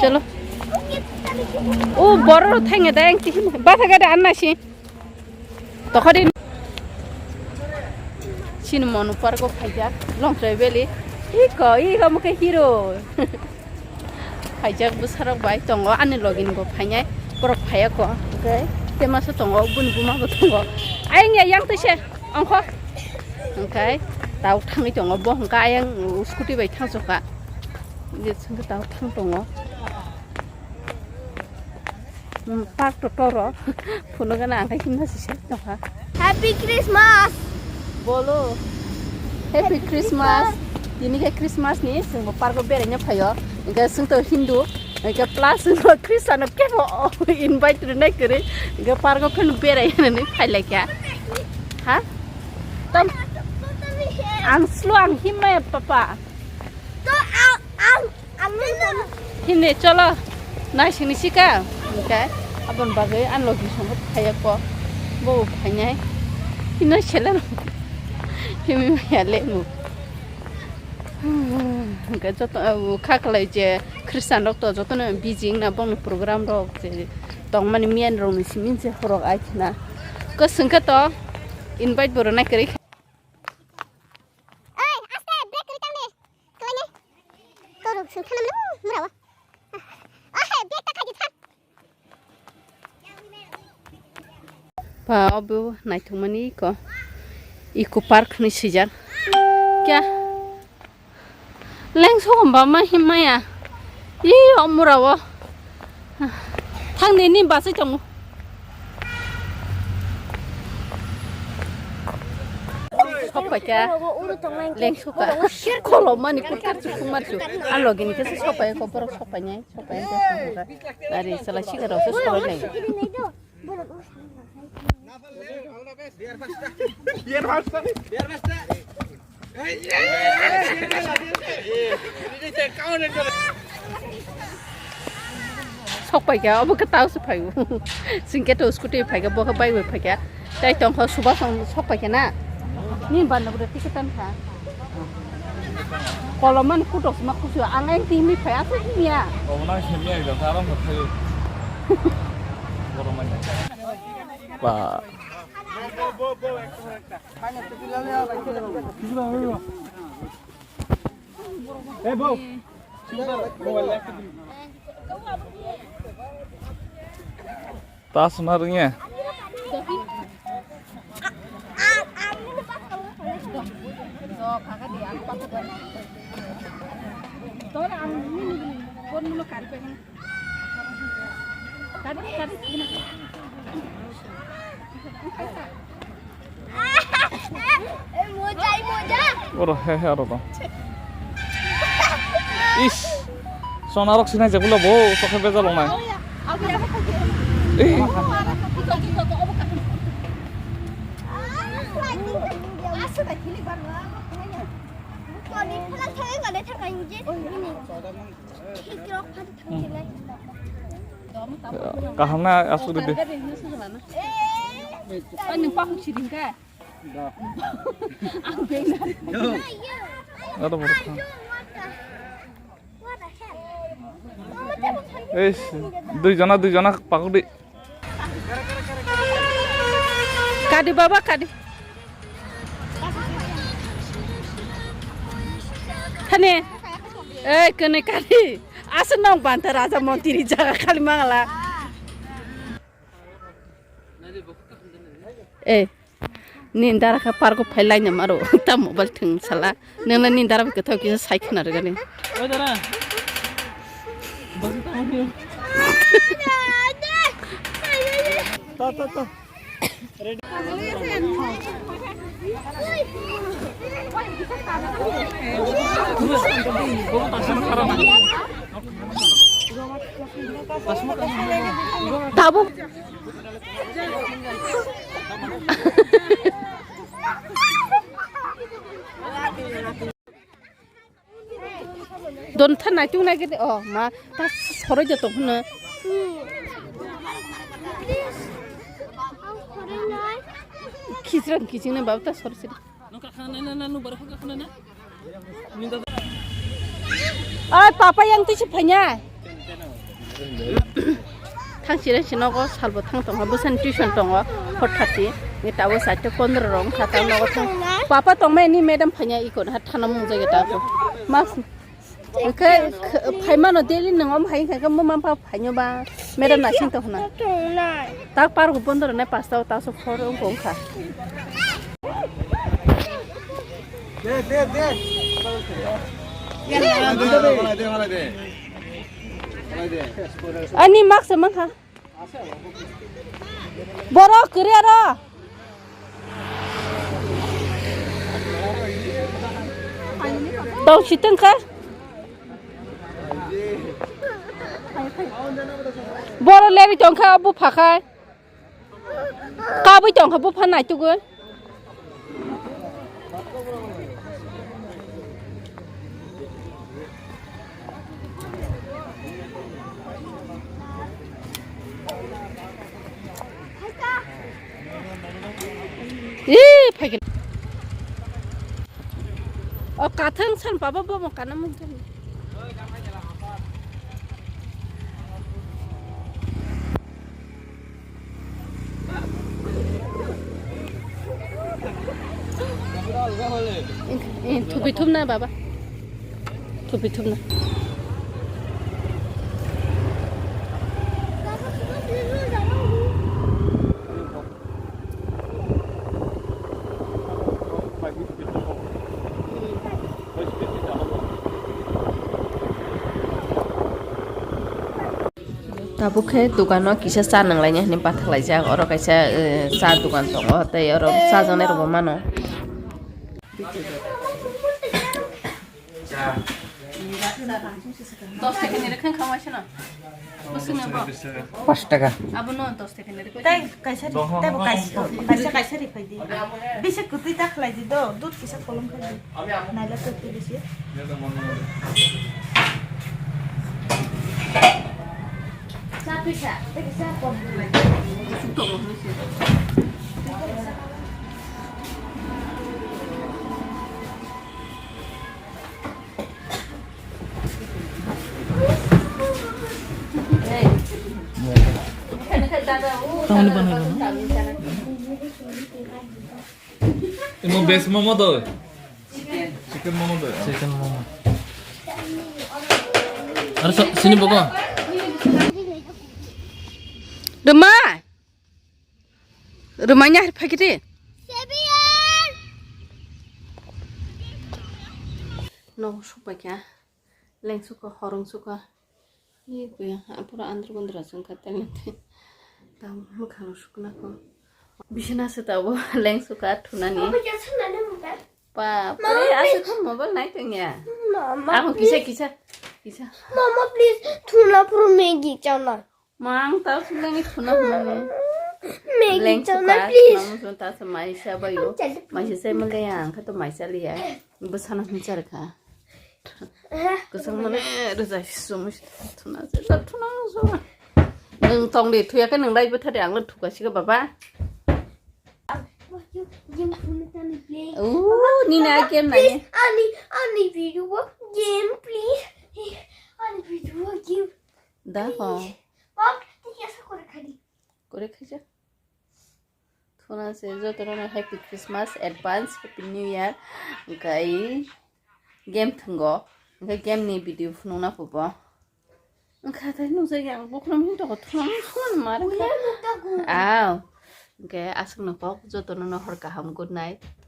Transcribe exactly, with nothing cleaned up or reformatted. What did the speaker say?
Chalo. O borok thangya da yang tihin. Batha gada anna si. Tokhadi. Sini monu pargo phaijak. Longtrai valley. Iko, iko muke hero. Phaijak bwsarok bai tongo ani logini bo phainai. Borok phaiya ko. Okay. Temasa tongo, bun buma bo tongo. Ayang ya yang tise. Ongkho. Okay. Tau thangwi tongo. Bo hongka ayang scooty bai thangsoka. Ye sengke tau thang tongo. Hmm, park to toro. Phunukgana ang khe himna si se tongkha. Happy Christmas! Bolo. Happy Christmas! Tini khe Christmas ni chwngbo park o beraina phaio. Hingke chwngto Hindu. Hingke plus chwngbo Christian no kebo invite rinai kwrwi. Hingke park o phano berai hinwi phailaikha. Ha? Tam ang slow ang himmaya papa. To ang ang Hindi, cholo. Naisingni sika. Hingke aboni bagwi ang logi songo phaiya ko. Bo phainai. Hino sele no. Himi maya le no. Hingke joto, uh, kha khlai je Christian rok to jotono busy wngna bongni program rok je tongmani miyan rokni simi je horok ai khna. Kwswng khe to invite bo rwnai kwrwi kha. Oi, aste, brake kwrwi tang de. Kwlaini. Torok sung thanam no, mura o. Ah, brake ta khaji than. Pa, obo naithokmani iko. Eco Park hinwi swijak. Kya? Lengso hamba ma himmaya. Ih, o mura o. Thangni ni basai tongo. Sokpaikha. Lengsoka. Kholomani kutar chukuma chu. A logini khe se sokpai ko borok sokpainai. Sokpai ko. Ari sala siga rok se sorai lai. Sok paikha, obo khe tao se phaibo. Singkhe to scooty phaikha, bo khe bike bai phaikha. Tai tongkha suba song sok paikha na. Ni banda bwrwi ticket tan kha. Kolomani kutok sima kusu, ang ang timi phai, aswk timiya. Obo nang simiya, ekdom, arang khayo. Borok manya. Ba. Ta suna rwngya. Oro he he aro to. Is. Sonarok sinai jebula bo tokhe beja longnai. Eh. Kaham na asuk de. Ani pakuk siding ka. Aro borok. Eish, dui jona, dui jona pakuk di. Kadi baba, kadi. Thani. Ei, kene kadi. Asa nong banta raja montiri jaga khali mangala. Eh. Ni dara kha park o phai laina maro ta mobile thwng sala. Nangla ni dara khe thok kisa sai khna rwgani. Oi dara. Ta ta ta. Tabuk. Don tha naitung nai gede, oh, ma, ta soroi de tong hwnwi. Khijrang kijing na baba ta soroi sidi. Oi, papa yang tu si phanya. Thang chire si nogo salbo thang tongo, bwsani tuition tongo, four thirty. Ni tabuk chaita pondro rok wngkha, ta nogo thang. Papa tongmani madam phanya ikon ha thana mung jage ta. Mas, hwnkhe, phaimano daily nang om hai hwnkhe mo mama phainyo ba madam nasing tong hwnna. Tak pargo pondro nai pasta o taso four wngkha. Ani mak se mankha. Borok kwrwi aro. Tong si tongkha. Borok leri tongkha, bupha khai. Kabui tongkha bupha naitugwi. Ih, phaikhe. O kathang san pabo bomo kana mungkha. Eh, eh, thupi thumna baba. Thupi thumna. Tabuk khe dukano kisa cha nanglaina hinwi bathakhlaijak. Oro kaisa, eh, cha dukan tongo, tei oro chajaknairokbo mano. Dos taka ni rwkha wngkha waisa no. Bwswk ni bo? Pash taka. Abo no dos taka ni rwkha. Tai kaisa ri, tai bo kaisa, kaisa, kaisa ri phai di. Bisa kwtwi ta khlai di do, dud kisa kolom khai di. Naila kwtwi bisi. Cha twi sa, tei kisa kom khlai di. Bwswk tongo hwnwi se. Tamoni banai bono. Imo veg momo do. Chicken momo do. Chicken momo. Aro so, sini bogo. Rwma. Rwmanya phakiti. Nogo sukbaikha. Lengsuka, horongsuka. Ni kuya, apura andro gundra sungkha tele. Tam mukha sukna ko. Bisina se tabo lengsuka thunani. Pa, pare asuk mobile nai tengya. Mama, aku kisa, please. Kisa, kisa. Mama, please, thuna puro Maggi chana. Mang tao sung lagi thuna hwnani. Maggi chana, please. Thuna muchung ta se maisa bayo. Maisa sai male yang kha to maisa liya. Bwsano hwnwi charkha. Kwchang male rwjai sumui thuna se ta thuna muchung. Nwng tong de thuya khe nwng lai bwtha de ang le thuka siga baba. Game thuna tani, please. Ooh, nini a game nai. Ani, ani video game, please. Ani video game. Da ho. Pop, tiki asa kore khadi. Kore khaja. Thuna se jotono happy Christmas, advance happy new year. Hwnkhe game thwngo. Hwnkhe game ni video phunukna pubo. Hwnkhe tai nukjagwi ang bokhorok himtoko thuna phunukna mar wngkha. Aw. Hwnkhe aswkno kok jotono no hor kaham, good night.